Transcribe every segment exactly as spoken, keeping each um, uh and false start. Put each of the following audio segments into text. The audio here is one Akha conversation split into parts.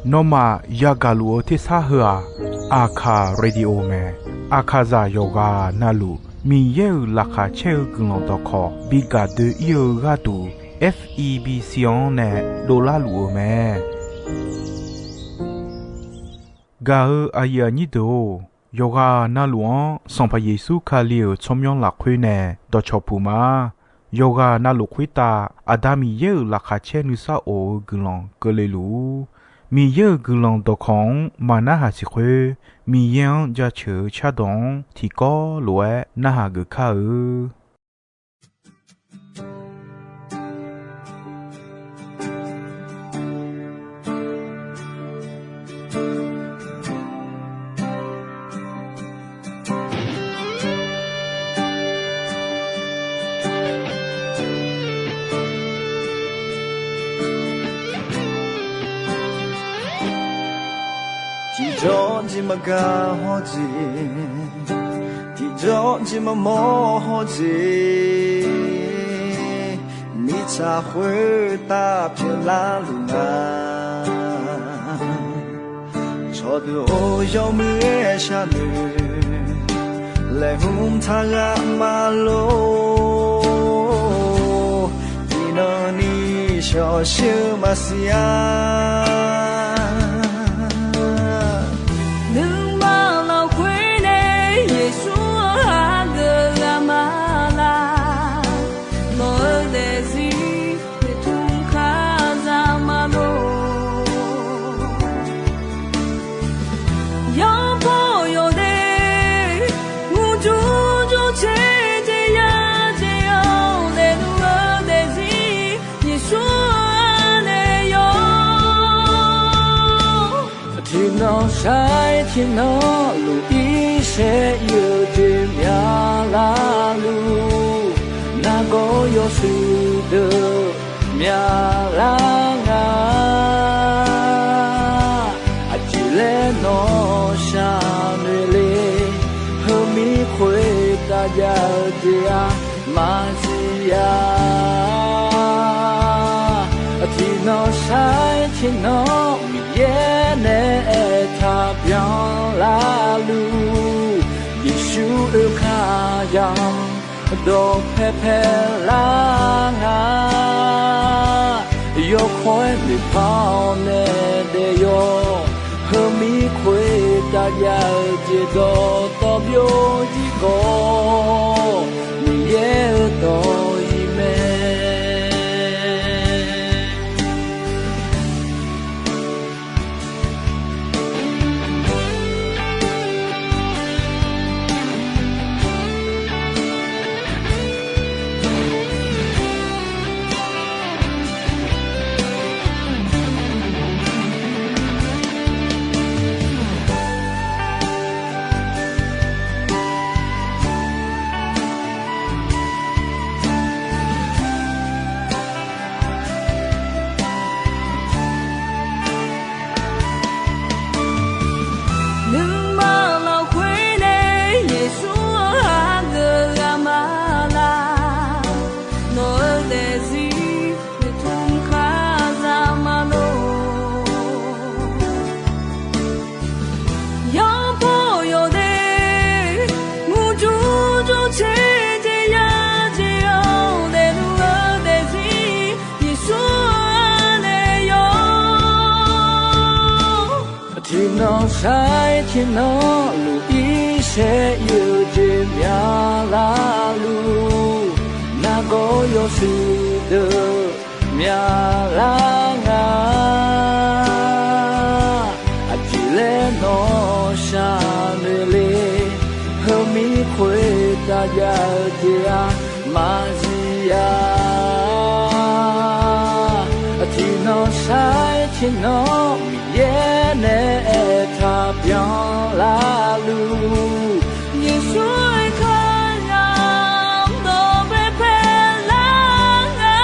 Nawmaf yagaq luf-eu tersar heu-aq, Aqkaq Radio mae. Aqkaqzaq yawqghaq navluf Miqyaer-euq laqkhaq caer-eu guiqlanq dawqkawq bi gaq doe-ir-eu gharduq, F E B C-anr nae dovlar luf-eu mae. Gaq-eu aqyuif aqnyir deuq-or, yawqghaq navluf-anr Sanqpaq Yeqsur Kali-euq tsawrmyanr lafkhoer nae dawqcawq puq ma. Yawqghaq navluf khoertav Aqda Miqyaer-euq laqkhaq caer nuisar of-eu guiqlanq keuvle luf-ur. Miqyaer-euq guiqlanq dawqkawq-anr maqnarhaq siq khoer, Miqyaer-anr jaceuq-eu cardawq-anr tiqkawv lof-aer narhaq geuf kar-eu. Tiqjawr jeq maqgaq hawr jeq, tiqjawr jeq maqmawr hawr jeq, mirtsaq khoertav pyeuflar luf nga. Cawqdeuq-or, yawmuiq-aer sharnoeq laeqhmq taq ghaq maqlor. Tiqnan ni shawqshir-eu maqsiq-a. Nuima lafkhoer nae Yeqsur-anr hageuf ghaq ma laq. Nawq-eu daefzir noeqtmq kazaq maqlor. Yawbaw yawdaef murjur jur caer jeq ya jeq-anr daefluf-eu daefzir Yeqsur-anr nae yawr. Tiqnan sar-iq tiqnan luf-ir saer-eu jeq myaqlarluf, nargawr yawshuif deuq myaqlar nga. Aqjeq laer nawr sharnoeq le, heumir khoertav jav-eu jeq-aq maqsiq-a. Tiqnan sar-iq tiqnan Miqyaer nae aertaq byanlar luf, Yeqsur oekar ya dawqpae paelar nga. Yawkawr-aer noeqpar-awr nae daef yawr, heumir khoertav jav-eu jeq dawqtawv byovjir khawf, Miqyaer-euq dawq-iq mae. Nuima lafkhoer nae Yeqsur-anr hageuf ghaq ma laq. Nawq-eu daefzir noeqtmq kazaq maqlor. Yawbaw yawdaef murjur jur caer jeq ya jeq-anr daefluf-eu daefzir Yeqsur-anr nae yawr. Tiqnan sar-iq tiqnan luf-ir saer-eu jeq myaqlarluf, nargawr yawshuif deuq myaqlar nga. Aqjeq laer nawr sharnoeq le, heumir khoertav jav-eu jeq-aq maqsiq-a. Tiqnan sar-iq tiqnan Miqyaer nae aertaq byanlar luf, Yeqsur oekar ya dawqpae paelar nga.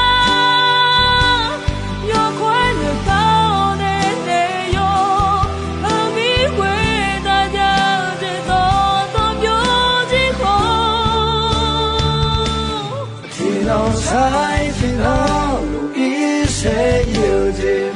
Yawkawr-aer noeqpar-awr nae daef yawr, heumir khoertav jav-eu jeq dawqtawv byovjir khawf, tiqnan sar-iq tiqnan luf-ir saer-eu jeq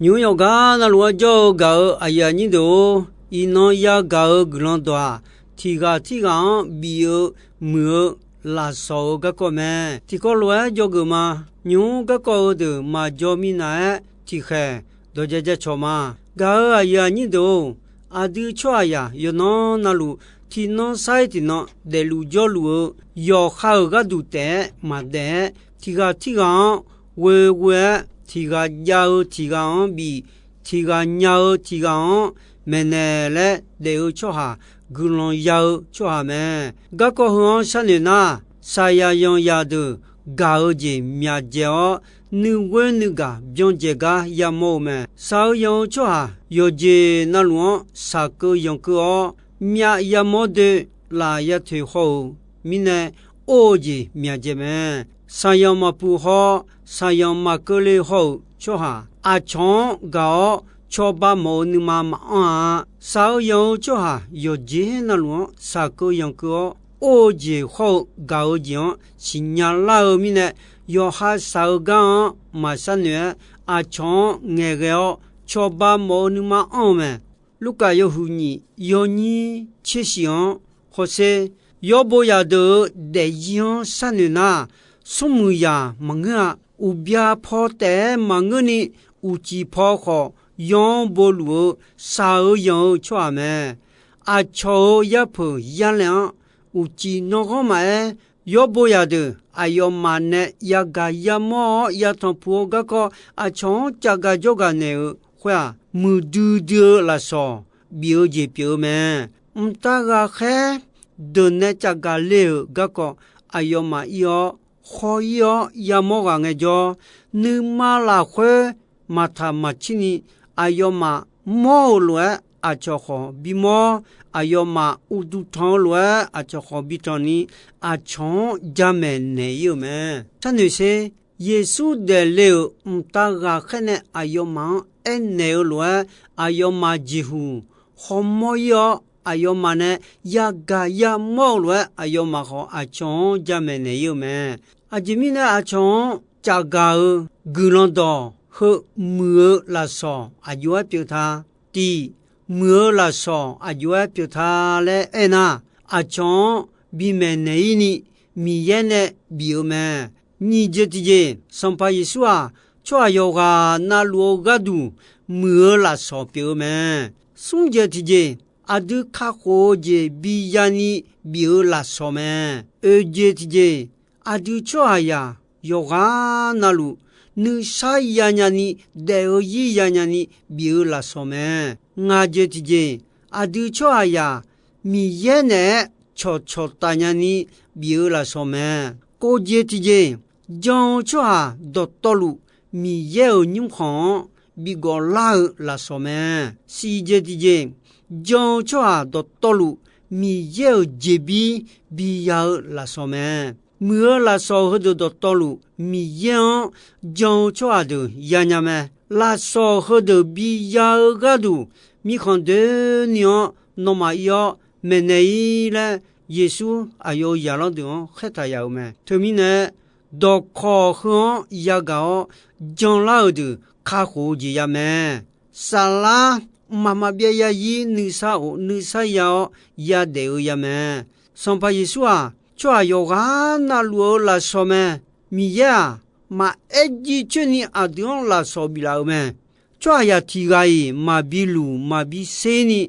Nymq-mr yawqgar navluf-anr jawr-eu gaq-euq aqyuif aqnyir deuq-or, iqnan yagaq-euq guiqlanq dawq-aq, tiq ghaq tirghaq-anr bif-eu muiq-eu lafsawq-euq garkawv mae. Tiqkawv lof-aer dzawgeuf ma. Nymq-mr garkawv heudeuq maqjaw minav-aer tiqkhaeq dawqjae jacawq ma. Gaq-euq aqyuif aqnyir deuq-or, aqdui tsawrhaqzaq yawqnan navluf tiqnan sar-ir tiqnan daefluf jawrluf-eu yawqha-euq gharduq taef-aer maqdaef-aer, tiq ghaq tirghaq-anr ghoeghoe-aer, tiq ghaq jav-eu tiq ghaq-anr bif, tiq ghaq nya-eu tiq ghaq-anr maeqnaeq laer daef-eu tsawrhaq, guiqlanq ya-eu tsawrhaq mae. Garkawv heu-anr sharnoeq nar, saqyaq yanqzaq deuq gaq-eu jeq myaqdzaeq-awr, nuighoer nuigaq byan dzaeq gar yamawr-eu mae. Shaq-eu yanq-eu tsawrhaq yawqjeq navluf-anr shaqkeuv yanqkeuv-awr, myav yamawr doe laf yatoeq haw-euq mirnae, or-eu jeq myaqdzaeq mae. Shaqyanq maqpuq haw, shaqyanq maqkeuvle haw-euq tsawrhaq, aqcawq-anr gaq-awr cawba mawf-eu nuima maqanr-a. Shaq-eu yanq-eu tsawrhaq yawqjeq navluf-anr shaqkeuv yanqkeuv-awr, or-eu jeq hawr-eu gaq-eu jeq-anr siqnya lar-eu mirnae, yawqha shaq-eu gar-anr maqsharnoeq-aer, aqcawq-anr ngaeqghae-awr cawba mawf-eu nuima anr-eu mae. Lurkaf yawhuiq nyiq yawnyir tser shif-anr hawsher, yawrbo zaqdeuq-euq daefzir-anr sharnoeq nar, smrmuiq zaq maqngeur-a. Uqbya paw taef-aer maqngeurni, uqcif paw khawf yaw-anr bo luf-eu shaq-eu yanq-eu tsawrhaq mae. Aqcawq-euq yarpeuq yarlaeq-anr, uqcif nanrghanr maqaer, yawrbo zaqdeuq aqyawfmaf nae yagaq yamawr-awr yatanq puq-eu garkawv, aqcawq-anr cavgaq jawrgaq naeq-eu khoer-aq, muiqdui dui-eu lafsawq bif-eu jeq pyeuf-eu mae. Mqtav ghaqkhaer deuq nae cavgaq le-euq garkawv, aqyawfmaf ir-awr, khawr ir-awr yamawr ghaq ngaejawr, nuima lafkhoer maqtaq maqcir ni, aqyawfmaf mawr-euq lof-aer aqcawq khawf bimawr, aqyawfmaf uqduq tanq-eu lof-aer aqcawq khawf bitanq ni, aqcawq-anr jamaeq naeq ir-euq mae. Sharnoeq sher, Yeqsur daefle-euq mqtav ghaqkhaer nae aqyawfmaf-anr aernaeq-eu lof-aer, aqyawfmaf jeqhuq hawmawr ir-awr, aqyawfmaf nae yagaq yamawr-eu lof-aer, aqyawfmaf khawf aqcawq-anr jamaeq naeq ir-eu mae. Aqjeq mirnae aqcawq-anr cavgaq-eu guiqlanq dawq heu muiq-eu lafsawq aqjox-aer pyeuf ta. Tiq, muiq-eu lafsawq aqjox-aer pyeuf ta laer aernar, aqcawq-anr bimaeq naeq ir ni Miqyaer nae bif-eu mae. Nyiq jeq tiqjeq, Sanqpaq Yeqsur-aq, tsawrhaq yawqghaq navluf-eu gharduq muiq-eu lafsawq pyeuf-eu mae. Smr jeq tiqjeq, aqdui kakhof-eu jeq biya ni bif-eu lafsawq mae. Oeq jeq tiqjeq, aqdui tsawrhaqzaq yawqghaq navluf nuisar yanya ni, daef-eu zir yanya ni bif-eu lafsawq mae. Ngaq jeq tiqjeq, aqdui tsawrhaqzaq Miqyaer naeq-aer cawqcawq taf nya ni bif-eu lafsawq mae. Kov jeq tiqjeq, jan-eu tsawrhaq dawqtawvluf Miqyaer-euq nymrkhanq-anr bigawv lar-eu lafsawq mae. Siq jeq tiqjeq, jan-eu tsawrhaq dawqtawvluf Miqyaer-euq jeqbir biya-eu lafsawq mae. Muiq-eu lafsawq heudeuq dawqtawvluf Miqyaer-anr jan-eu tsawrhaq deuq yanya mae. Lafsawq heudeuq biya-eu gharduq, mirkhanq doeni-anr nawmaf ir-awr maeqnaeq ir laer, Yeqsur aqyawf-euq zaqlanr deuq-anr khaertaq yaf-euq mae. Teumirnae, dawqkawq heu-anr yagaq-awr janlar-euq deuq kakhof-eu jeq ya mae. Saflar mqmaq maqbyav yazir nuisar of nuisar ya-awr yadaef-eu ya mae. Sanqpaq Yeqsur-aq, tsawrhaq yawqghaq navluf-eu lafsawq mae. Miqyaer-aq, maqaer jiv coer ni aqdui-anr lafsawq biflaf-euq mae. Tsawrhaqzaq tiq ghaq-iq maqbi luq maqbi ser ni,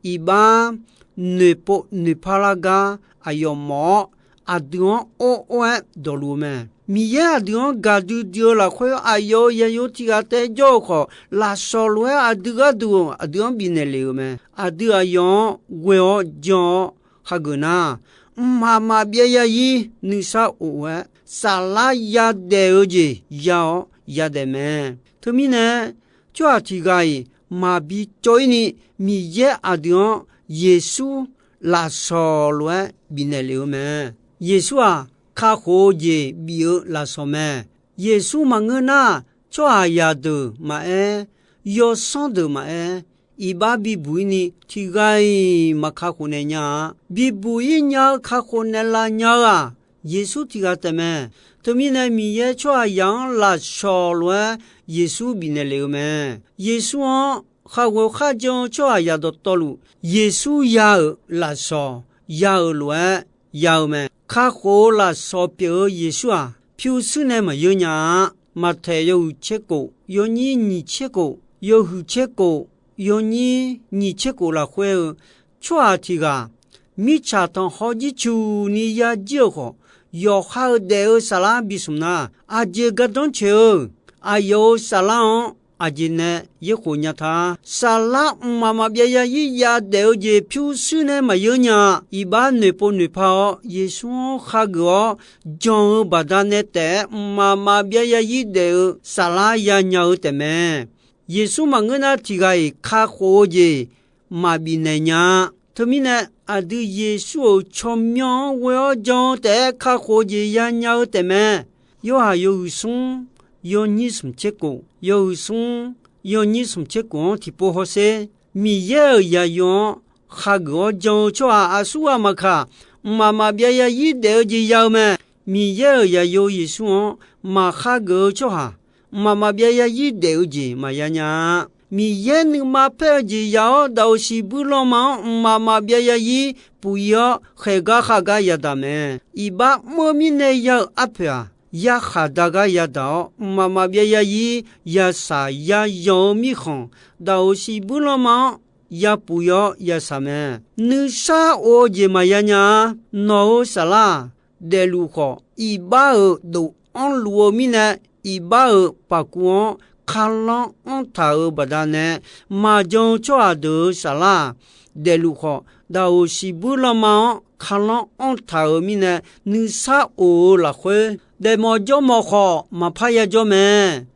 iqbax noeqpov noeqpar lar gar aqyawf mawf-awr, aqdui-anr or or-aer dawqluf-eu mae. Miqyaer aqdui-anr gaqdui dui-eu lafkhoer, aqyawf-euq zaqyo tiq ghaq taef-aer jawr-eu khawf, lafsawq lof-aer aqdui gharduq aqdui-anr bifnaeq lef-euq mae. Aqdui aqyawf-anr ghoe-awr jan-awr hageuf nar, mqmaq maqbyav yazir nuisar of-aer saflar yadaef-eu jeq ya-awr yadaef mae. Teumirnae, tsawrhaq tiq ghaq-iq maqbi cawv-ir ni, Miqyaer aqdui-anr Yeqsur lafsawq lof-aer bifnaeq lef-eu mae. Yeqsur-aq, kakhof-eu jeq bif-eu lafsawq mae. Yeqsur maqngeur nar, tsawrhaqzaq deuq maqaer, yawsanr deuq maqaer, iqbax bibuq-ir ni tiq ghaq-iq maq kakhof naeq nya-a. Bibuq-ir nya-eu kakhof naeqlaf nya-eu-aq, Yeqsur tiq ghaq taef mae. Teumirnae Miqyaer tsawrhaqzaq-anr lafshawq lof-aer Yeqsur bifnaeq lef-eu mae. Yeqsur-anr khaqghoe kharjan-eu tsawrhaqzaq dawqtawvluf, Yeqsur ya-euq lafshawq ya-euq lof-aer ya-eu mae. Kakhof-eu lafshawq pyeuf-eu Yeqsur-aq, pyurshuir nae maqyeur nya-a. Maqtaeq yawhuiq tser kof, yawnyir nyiq tser kof, yawhuiq tser kof, yawnyir nyiq tser kof lafkhoer-eu, tsawrhaq tiq ghaq mirtsaq tanqkhawr jircuf ni ya jir-euq khawf, yawqha-euq daef-eu saflar bismq nar, aqjeq gardanr coeq-eu, aqyawf-euq saflar-anr aqjeq nae yaerkhof nya ta. Saflar mqmaq maqbyav yazir yadaef-eu jeq pyurshuir nae maqyeur nya-a. Iqbax noeqpov noeqpa-awr, Yeqsur-anr khageuf-awr jan-eu baqdanae taef-aer mqmaq maqbyav yazir daef-eu saflar yanya-eu taefmae. Yeqsur maqngeur nar, tiq ghaq-iq kakhof-eu jeq maqbif naeq nya-a. Teumirnae, aqdui Yeqsur-euq tsawrmyanr-anr ghoe-awr jan-eu taef-aer kakhof-eu jeq yanya-eu taefmae. Yorhaq yawhuiq smr, yawnyir smq tser kof, yawhuiq smr, yawnyir smq tser kof-anr tiqpov hawsher. Miqyaer-euq zaqyo-anr khageuf-awr jan-eu tsawrhaq aqsurghaq maqkaq, mqmaq maqbyav yazir daef-eu jeq ya-eu mae. Miqyaer-euq zaqyo Yeqsur-anr maq khageuf-eu tsawrhaq, mqmaq maqbyav yazir daef-eu jeq maqya nya-a. Miqyaer nuima paer-eu jeq ya-awr, daqoq siqbuir lanma-anr mqmaq maqbyav yazir puq ir-awr, khaeqgar khavgar yadaq mae. Iqbax mr-eu mirnae ya-euq arpoeq-aq, yarkhaq dagar yadaq-awr, mqmaq maqbyav yazir yasaq yayanq-eu mirkhanq, daqoq siqbuir lanma-anr yapuq ir-awr yasaq mae. Nuisar of-eu jeq maqya nya-a. Nawq-euq saflar-aq, daefluf khawf, iqbax-euq dof anrluf-eu mirnae, iqbax-euq paqkuv-anr kalanr anrtaq-euq baqdanae, maqjan-eu tsawrhaq deuq-euq saflar-aq, daefluf khawf, daqoq siqbuir lanma-anr kalanr anrtaq-euq mirnae, nuisar of-eu lafkhoer, daefmawf jawrmawf khawf maqpar yajawr mae.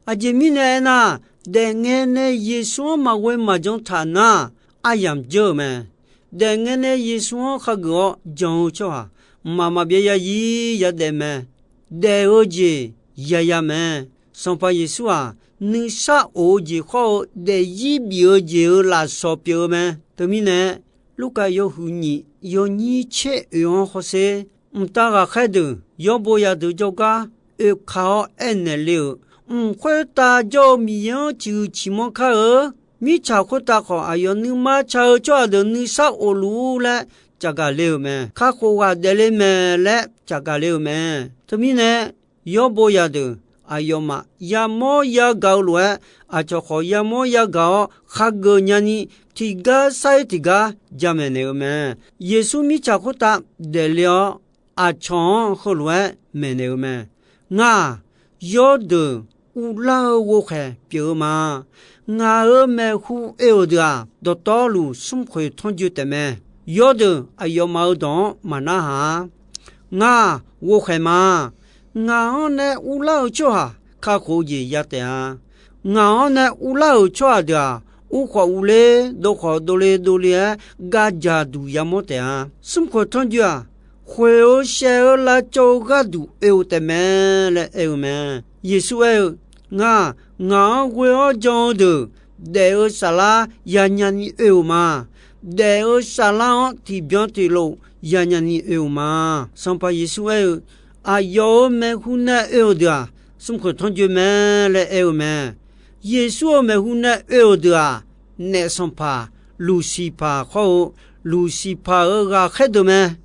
Aqjeq mirnae aernar, daefngae nae Yeqsur-anr maqghoe maqjan taq nar, aryamq dzeur-euq mae. Daefngae nae Yeqsur-anr khageuf-awr jan-eu tsawrhaq, mqmaq maqbyav yazir yadaef mae. Daef-eu jeq yaya mae. Sanqpaq Yeqsur-aq, nuisar of-eu jeq khawr-eu daefzir bif-eu jeq-euq lafsawq pyeuf-eu mae. Teumirnae, Lurkaf yawhuiq nyiq yawnyir tser oeq-anr hawsher. Mqtav ghaqkhaer deuq, yawrbo yadeuq jawrgar oekaq-awr aernaeq le-euq, mq khoertav jawr-eu Miqyaer-anr ciqhuiq ciqmanr kar-eu. Mirtsaq khoertav khawf, aqyawf nuima ca-eu tsawrhaq deuq nuisar of-ur laer caqgaq le-euq mae. Kakhof ghaq daefle mae laer caqgaq le-euq mae. Teumirnae, yawrbo yadeuq aqyawfmaf yamawr yagaq-eu lof-aer, aqcawq khawf yamawr yagaq-awr khageuf nyani, tiqgar sar-ir tiqgar jamaeq naeq-eu mae. Yeqsur mirtsaq khoertav daefle-awr, aqcawq-anr heulof-aer maeqnaeq-eu mae. Ngaq, yawrdeuq uvlar-eu ghovkhaeq pyeuf-eu ma. Ngaq-euq maeqhu oe-euq deuq-aq, dawqtawvluf smrkhoeq tanrjoe taefmae. Yawrdeuq aqyawfmaf-euq dawq-anr maqnarhaq-a. Ngaq, ghovkhaeq ma. Ngaq-anr nae uvlar-euq tsawrhaq kakhof-eu jeq ya taef-a. Ngaq-anr nae uvlar-euq tsawrhaq deuq-aq, ur khawf uvler, dov khawf dovle dovle-aer gavdzaq duq yamawr taef-a. Smrkhoeq tanrjoe-aq, khoeq-eu shaeq-eu lavcawv-eu gharduq oe-eu taefmae laer aer-eu mae. Yeqsur aer-eu, Ngaq, ngaq-anr ghoe-awr jan-eu deuq daef-eu saflar yanyani oe-euq ma. Daef-eu saflar-anr tiqbyan tiqlof yanyani oe-euq ma. Sanqpaq Yeqsur aer-eu, Aqyawf-euq maeqhu nae oe-euq deuq-aq, smrkhoeq tanrjoe mae laer aer-eu mae. Yeqsur-euq maeqhu nae oe-euq deuq-aq, naef sanqpaq Luqsiqpaq khawr-eu, Luqsiqpaq-euq ghaqkhaer deuq mae.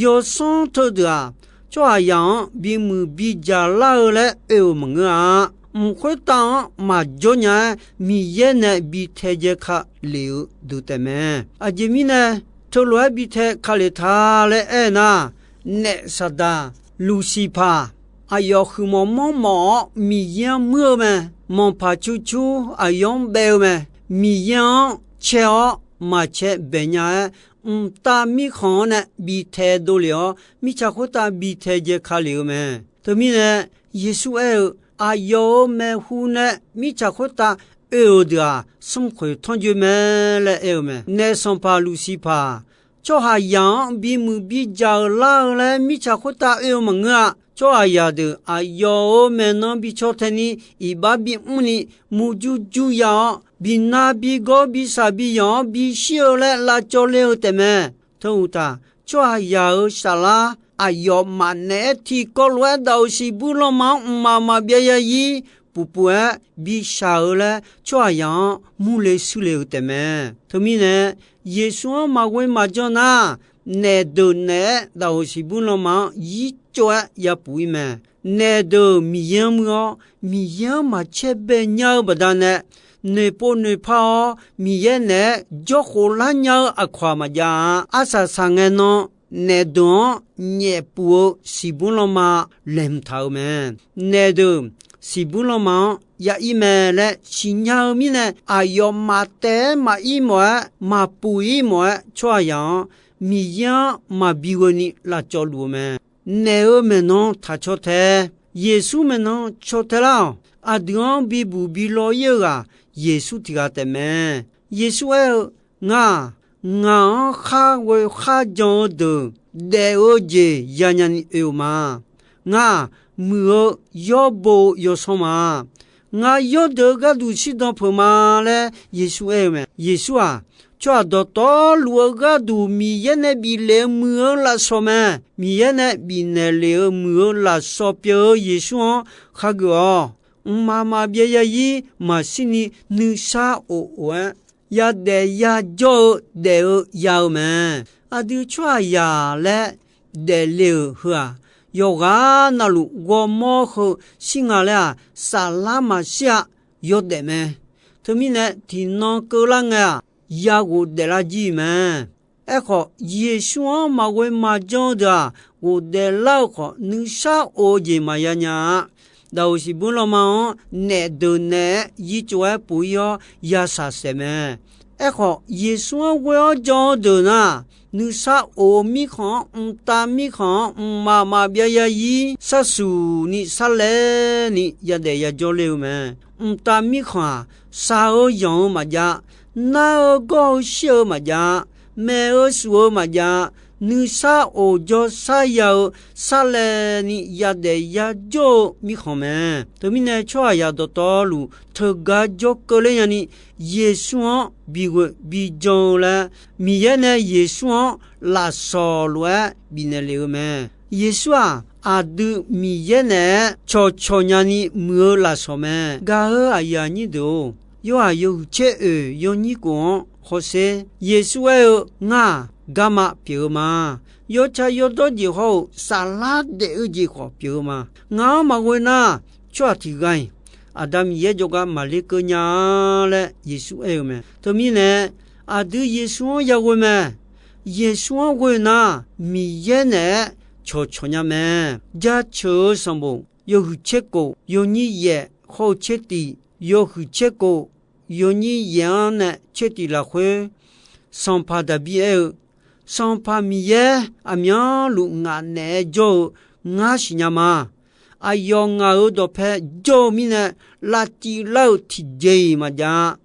Yawsanr teudeuq-aq, tsawrhaqzaq-anr bimuiq bidzaq lar-eu laer oe-euq maqngeur-a. Mq khoertav-anr maqjawr nya-aer, Miqyaer nae bi taedzae ka lef-eu deuq taefmae. Aqjeq mirnae, teulof-aer bi tae ka lef ta laer aernar, naef saqdaq Luqsiqpaq, aqyawf huiqmawf manrmawf-awr Miqyaer-anr muir-eu mae. Manqpaq cur cur aqyawf-anr baev-eu mae. Miqyaer-anr cae-awr maqcae baeq nya-aer, mqtav mirkhanq-anr nae bi tae dovlef-awr, mirtsaq khoertav bi taedzae ka lef-eu mae. Teumirnae, Yeqsur aer-eu, Aqyawf-euq maeqhu nae mirtsaq khoertav oe-euq deuq-aq, smrkhoeq tanrjoe mae laer aer-eu mae. Naef sanqpaq Luqsiqpaq, tsawrhaqzaq-anr bimuiq bidzaq-euq lar-eu laer mirtsaq khoertav oe-eu maqngeur-a. Tsawrhaqzaq deuq aqyawf-euq maeqnan bi caw tae ni, iqbax bimr ni, murjur jur ya-awr, binar bigawr bisaq biyawq-anr bishir-eu laer lavcawv le-eu taefmae. Teu uqtaf, tsawrhaqzaq-euq saflar aqyawfmaf naeq-aer tiqkawv lof-aer daq-euq siqbuir lanma-anr mqmaq maqbyav ya ir puq puq-aer bishaq-eu laer tsawrhaqzaq-anr murle shuirle-eu taefmae. Teumirnae, Yeqsur-anr maqghoe maqjan nar, naef deuq naeq-aer daq-euq siqbuir lanma-anr yir tsov-aer yapuq ir mae. Naef deuq Miqyaer-anr muir-awr, Miqyaer-anr maqcaer bae nya-eu baqdanae, noeqpov noeqpar-awr Miqyaer naeq-aer jawrkhof lar nya-eu aqkawq-aq maqjav-a. Arsaq saqngae nan naef deuq-anr nyaef puf-eu siqbuir lanma laeqhmq taq-euq mae. Naef deuq siqbuir lanma-anr ya ir mae laer siqnya-eu mirnae, aqyawfmaf taef-aer maqir mawf-aer, maqpuf ir mawf-aer, tsawrhaqzaq-anr Miqyaer-anr maqbi ghoeni lavcawv luf-eu mae. Naef-euq maeqnan taq caw tae, Yeqsur maeqnan caw tae lar-awq. Aqdui-anr bibuq bi law ir-eu ghaq Yeqsur tiq ghaq taefmae. Yeqsur aer-eu, Ngaq, ngaq-anr khar ghoe khar jan-eu deuq daef-eu jeq yanya ni oe-euq ma. Ngaq, muiq-eu yawrbo-eu yawsanr ma. Ngaq yawrdeuq-eu gharduq shirdan peuq ma laer Yeqsur aer-eu mae. Yeqsur-aq, tsawrhaq dawqtawvluf-eu gharduq Miqyaer nae bif lef-eu muiq-eu lafsawq mae. Miqyaer nae bifnaeq lef-eu muiq-eu lafsawq pyeuf-eu Yeqsur-anr khageuf-awq. Mqmaq maqbyav ya ir maqshir ni nuisar of of-aer, yadaef yajawr-eu daef-eu ya-eu mae. Aqdui tsawrhaqzaq laer daefle-euq heu-aq, yawqghaq navluf ghawrmawr heu shir nga laer-aq, saflar maqshir-a. Yawdaef mae. Teumirnae tiqnan keuvlar ngae-aq, ya ghofdaef lar jir-iq mae. Aerkhawf, Yeqsur-anr maqghoe maqjan-eu deuq-aq, ghofdaef lar-eu khawf nuisar of-eu jeq maqya nya-a. Daqoq siqbuir lanma-anr naef deuq naeq-aer yir tsov-aer puf ir-awr ya shaqsaef mae. Aerkhawf, Yeqsur-anr ghoe-awr jan-eu deuq nar, nuisar of-eu mirkhanq-anr, mqtav mirkhanq-anr mqmaq maqbyav ya ir sharsuq ni sarlaev ni yadaef yajawr le-eu mae. Mqtav mirkhanq-aq, shaq-eu yanq-eu maqjav, nar-eu gawr-eu shir-eu maqjav, maeq-eu shuf-eu maqjav, nuisar of jawrshar ya-eu sarlaev ni yadaef yajawr-eu mirkhanq mae. Teumirnae tsawrhaqzaq dawqtawvluf teugar jawr keuvler nyani, Yeqsur-anr bighoe bijan-eu laer, Miqyaer nae Yeqsur-anr lafsawq lof-aer bifnaeq lef-eu mae. Yeqsur-aq, aqdui Miqyaer naeq-aer cawqcawq nyani muiq-eu lafsawq mae. Gaq-eu aqyuif aqnyir deuq-or, yawhaiq yawhuiq caer oeq yawnyir khof-anr hawsher. Yeqsur aer-eu, Ngar-aq, garma pyeuf-eu ma. Yawtsaq yawdawr jeq hawr-eu saflar daef-eu jeq khawf pyeuf-eu ma. Ngaq-anr maqghoe nar, tsawrhaq tiq ghaq-iq Aqda Miqyaer jawrgar maqler keuv nya-a laer Yeqsur aer-eu mae. Teumirnae, aqdui Yeqsur-anr yaghoe mae. Yeqsur-anr ghoe nar, Miqyaer naeq-aer cawqcawq nya mae. Jaceuq-eu sanqbof yawhuiq caer khof yawnyir yaef hawr-eu caer tiq, yawhuiq caer khof yawnyir yaef-anr nae caer tiq lafkhoer, Sanqpaq Daqbir aer-eu, Sanqpaq Miqyaer, aqmyanluf ngaq naeq-aer jawr-eu ngar siqnya ma. Aqyawf ngaq-euq dawqpae jawr-eu mirnae, lavcif lar-euq tiqjeq-iq maqjav-a.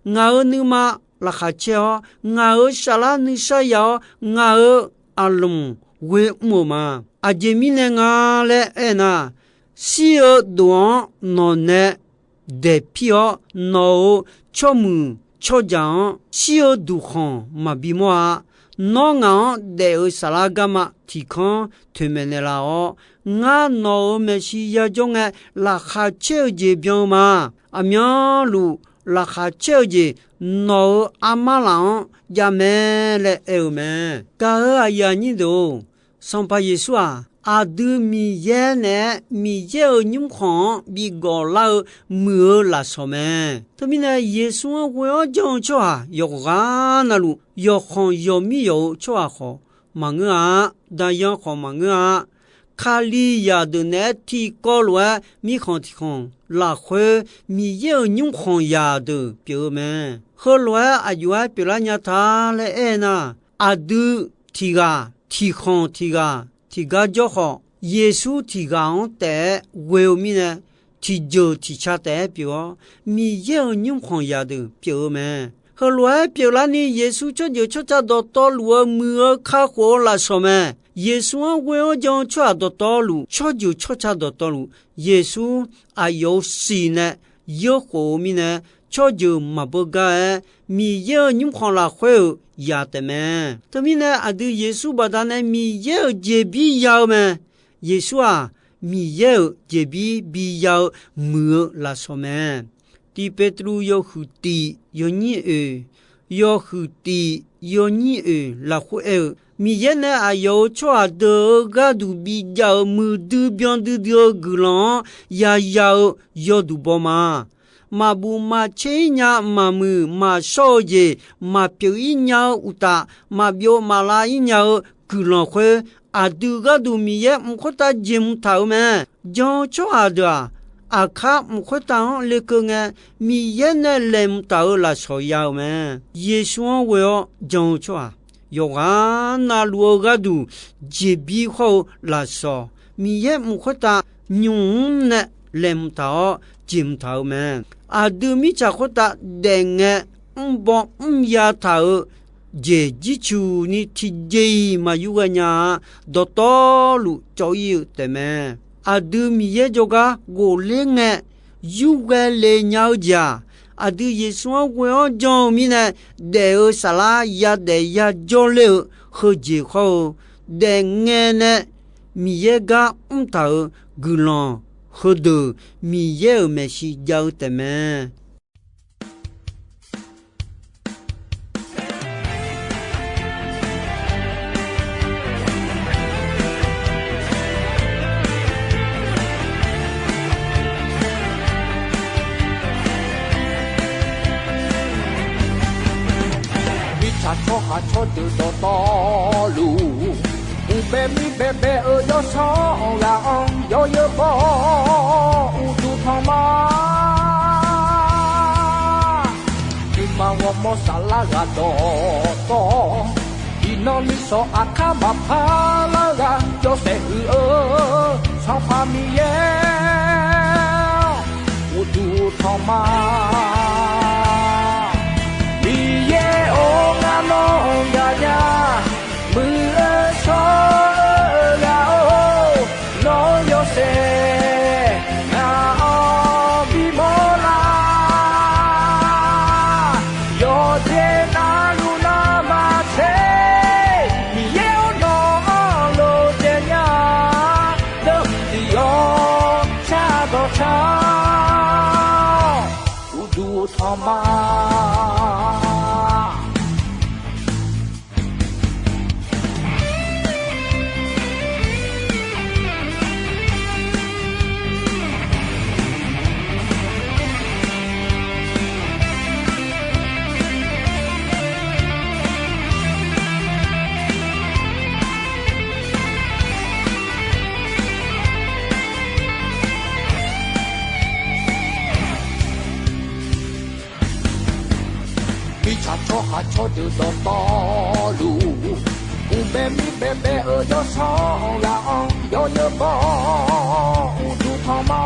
Ngaq-euq nuima laqkhaq caer-awr, ngaq-euq saflar nuisar ya-awr, ngaq-euq aqlmq ghoe mr-euq ma. Aqjeq mirnae nga laer aernar, shir-eu dof-anr nawq nae daeqpir-awr, nawq-euq tsawrmuiq tsawrjaq-anr shir-eu duqkhanq maqbi mawr-a. Nawr ngaq-anr daef-eu saflar garma tiq kanr toeqmaeq naeqlaf-awr, ngar nawq-euq maeqshi yajawr ngae laqkhaq caer-eu jeq byan-eu ma. Aqmyanluf laqkhaq caer-eu jeq nawq-euq armar laf-anr javmae laer aer-eu mae. Gaq-eu aqyuif aqnyir deuq-or, Sanqpaq Yeqsur-aq, aqdui Miqyaer naeq-aer Miqyaer-euq nymrkhanq-anr bigawf lar-eu muiq-eu lafsawq mae. Teumirnae, Yeqsur-anr ghoe-awr jan-eu tsawrhaq yawqghaq navluf, yawqkhanq yawqmir yawq-eu tsawrhaq khawf maqngeur-a. Daqyan khawf maqngeur-a. Kalizaq deuq naeq-aer tiqkawv lof-aer mirkhanq tiqkhanq lafkhoer Miqyaer-euq nymrkhanq zaqdeuq pyeuf-eu mae. Heulof-aer aqjox-aer pyeuflar nya ta laer aernar, aqdui tiq ghaq, tiqkhanq tiq ghaq tiqgar jawr khawf, Yeqsur tiq ghaq-anr taef-aer ghoe-eu mirnae, tiqjeuq tiqca taef-aer pyeuf-awr, Miqyaer-euq nymrkhanq zaqdeuq pyeuf-eu mae. Heulof-aer pyeuflarni, Yeqsur tsawrjeuq tsawrca dawqtawvluf-eu muiq-eu kakhof-eu lafsawq mae. Yeqsur-anr ghoe-awr jan-eu tsawrhaq dawqtawvluf, tsawrjeuq tsawrca dawqtawvluf, Yeqsur aqyawf-euq siq nae yeurkhof-eu mirnae, tsawrjeuq maqbeu gar-aer, Miqyaer-euq nymrkhanq lafkhoer-euq ya taef mae. Teumirnae aqdui Yeqsur baqdanae Miqyaer-euq jeqbir ya-eu mae. Yeqsur-aq, Miqyaer-euq jeqbir biya-eu muiq-eu lafsawq mae. Tiq Petruv yawhuiq tiq yawnyir oeq, yawhuiq tiq yawnyir oeq lafkhoer aer-eu, Miqyaer nae aqyawf-euq tsawrhaq deuq-euq gharduq bijav-euq muiqdui byan duidui-eu guiqlanq-anr yaya-eu yawduq baw ma. Maqbuf maqtser-ir nya maqmuiq maqshawr-eu jeq maqpyeuf-ir nya-eu uqtaf, maqbyov maqlav-ir nya-eu guiqlanq khoer, aqdui gharduq Miqyaer mq khoertav jeq mq taq-euq mae. Jan-eu tsawrhaq deuq-aq, aqkar mq khoertav-anr lekeuv ngae, Miqyaer nae laeqhmq taq-euq lafsawq ya-euq mae. Yeqsur-anr ghoe-awr jan-eu tsawrhaq, yawqghaq navluf-eu gharduq jeqbir hawr-eu lafsawq, Miqyaer mq khoertav nymq mr nae laeqhmq taq-awr jeq mq taq-euq mae. Aqdui mirtsaq khoertav daef ngae mrbaw mrya taq-euq jeq jircuq ni tiqjeq-iq maqyur ghae nya-a. Dawqtawvluf cawv-ir-eu taef mae. Aqdui Miqyaer jawrgar ghofler ngae, yurghae le nya-eu jeq-aq, aqdui Yeqsur-anr ghoe-awr jan-eu mirnae, daef-eu saflar yadaef yajawr ler-eu heujeq hawr-eu, daefngae nae Miqyaer gar mr taq-euq guiqlanq heudeuq Miqyaer-euq maeqshi jav-eu taef mae. Mirtsaq tsawrhaq tsawrdeuq dawqtawvluf, uqbae mirbae bae-eu yawsanr ghaq-anr yawzeu baw-awr uqduq tanq ma. Nuima ghawrmawr saflar ghaq dawqtawv, iqnan nishawq aqkar maqpar lar ghaq yawshaef huiq-eu Sanqpaq Miqyaer uqduq tanq ma. Miqyaer-or, ngar nawr gaqnya, muiq-eu shawr-eu ghaq-or, nawr yawshaef ngaq-anr bimawr lar. Yawqjeq navluf navmaqtser, Miqyaer-or, nawq-anr lof daef nya, deuq tiq yawq car dawq car-awr, uqduq tanq ma. Mirtsaq tsawrhaq tsawrdeuq dawqtawvluf, uqbae mirbae bae-eu yawsanr ghaq-anr yawzeu baw-awr uqduq tanq ma.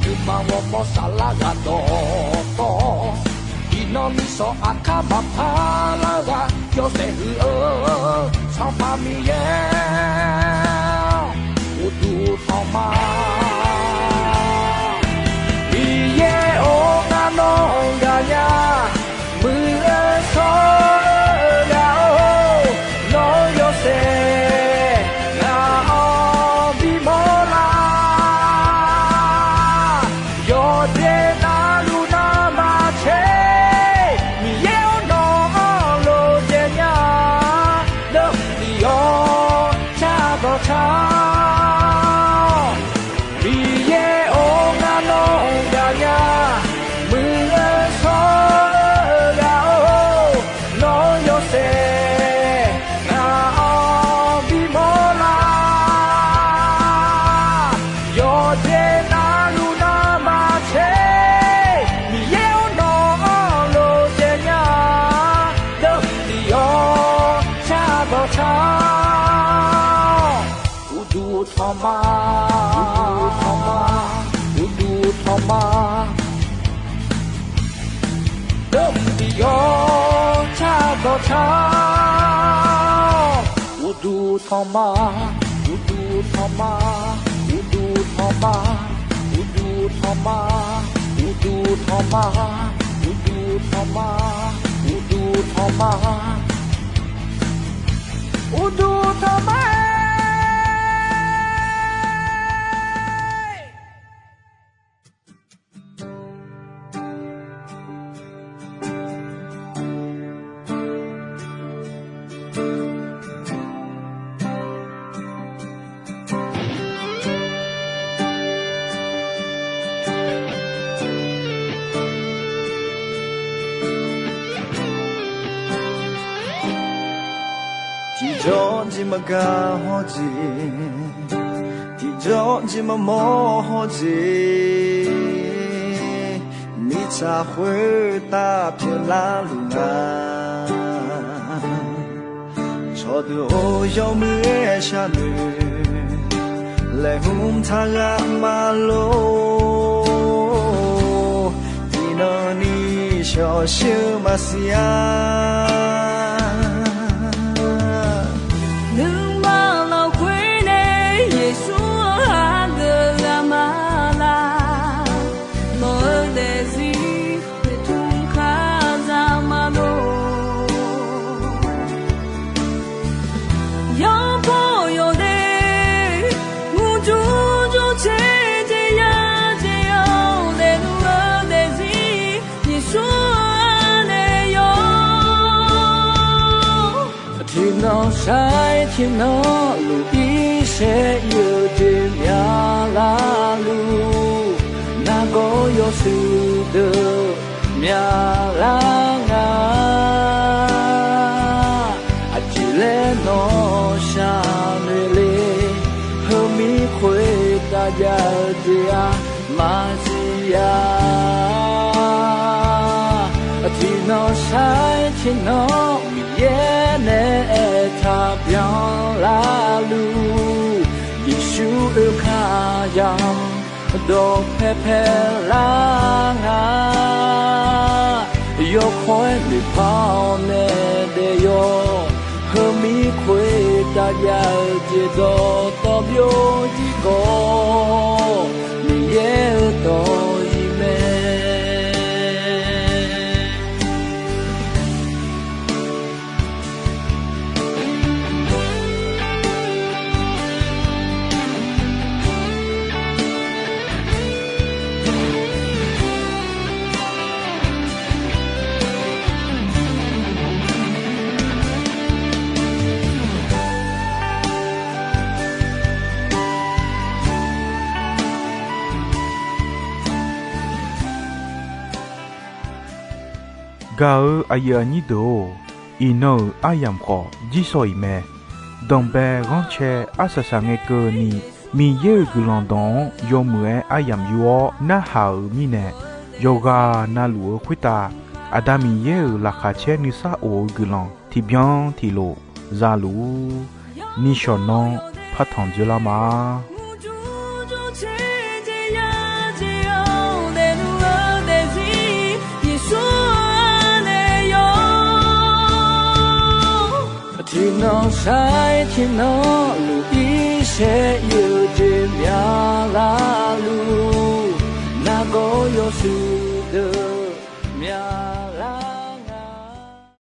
Nuima ghawrmawr saflar ghaq dawqtawv, iqnan nishawq aqkar maqpar lar ghaq yawshaef huiq-eu Sanqpaq Miqyaer uqduq tanq ma. Miqyaer-or, ngar nawr gaqnya, muiq-eu shawr-eu ghaq-or, nawr yawshaef ngaq-anr bimawr lar. Yawqjeq navluf navmaqtser, Miqyaer-or, nawq-anr lof daef nya, deuq tiq yawq car dawq car-awr, Miqyaer-or, ngar nawr gaqnya, muiq-eu shawr-eu ghaq-or, nawr yawshaef ngaq-anr bimawr lar. Yawqjeq navluf navmaqtser, Miqyaer-or, nawq-anr lof daef nya, deuq tiq yawq car dawq car-awr, uqduq tanq ma. Uqduq tanq ma. Uqduq tanq ma. Deuq tiq yawq car dawq car-awr, uqduq tanq ma. Uqduq tanq ma. Uqduq tanq ma. Uqduq tanq ma. Uqduq tanq ma. Uqduq Uqduq tanqma, uqduq tanqma, uqduq tanqma-aer. Tiqjawr jeq maqgaq hawr jeq, tiqjawr jeq maqmawr hawr jeq, mirtsaq khoertav pyeuflar luf nga. Cawqdeuq-or, yawmuiq-aer sharnoeq, laeqhmq taqghaq maqlor. Tiqnan ni shawqshir-eu maqsiq-a. Nuima lafkhoer nae Yeqsur-anr hageuf ghaq ma laq. Nawq-eu daefzir noeqtmq kazaq ma lor. Yawpaw yawdaef murjur jur caer jeq ya jeq-awr, daefluf-eu daefzir Yeqsur-anr nae yawr. Tiqnan sar-aer tiqnan luf-ir saer-eu jeq myaqlar luf, nargawr yawshuif deuq myaqlar nga. Aqjeq laer nawr sharnoeq le, heumir khoertav jav-eu jeq-aq maqsiq-a. Tiqnan sar-aer tiqnan Miqyaer nae aertaq byanlar luf, Yeqsur oekaq yamq dawqpae paelar nga. Yawkawr-aer noeqpar-awr nae daef yawr, heumir khoertav jav-eu jeq dawqtawv byov jir khawf, Miqyaer-euq dawq-iq mae. Gaq-eu aqyuif aqnyir deuq-or, iqnan-euq aryamq khawf jirshaw-iq mae. Danqbae ghanrcae arsaq saqngae keuvni, Miqyaer-euq guiqlanq dawq-anr yawmuiq-aer aryamq yur-awr narhaq-euq mirnae, yawqghaq navluf-eu khoertav Aqda Miqyaer-euq laqkhaq caer nuisar of-eu guiqlanq tiqbyan tiqlof za luf-ur. Nishawq nanr partanq dzeurlar ma. Tiqnan sar-aer tiqnan luf-ir saer-eu jeq myaqlar luf, nargawr yawshuif deuq myaqlar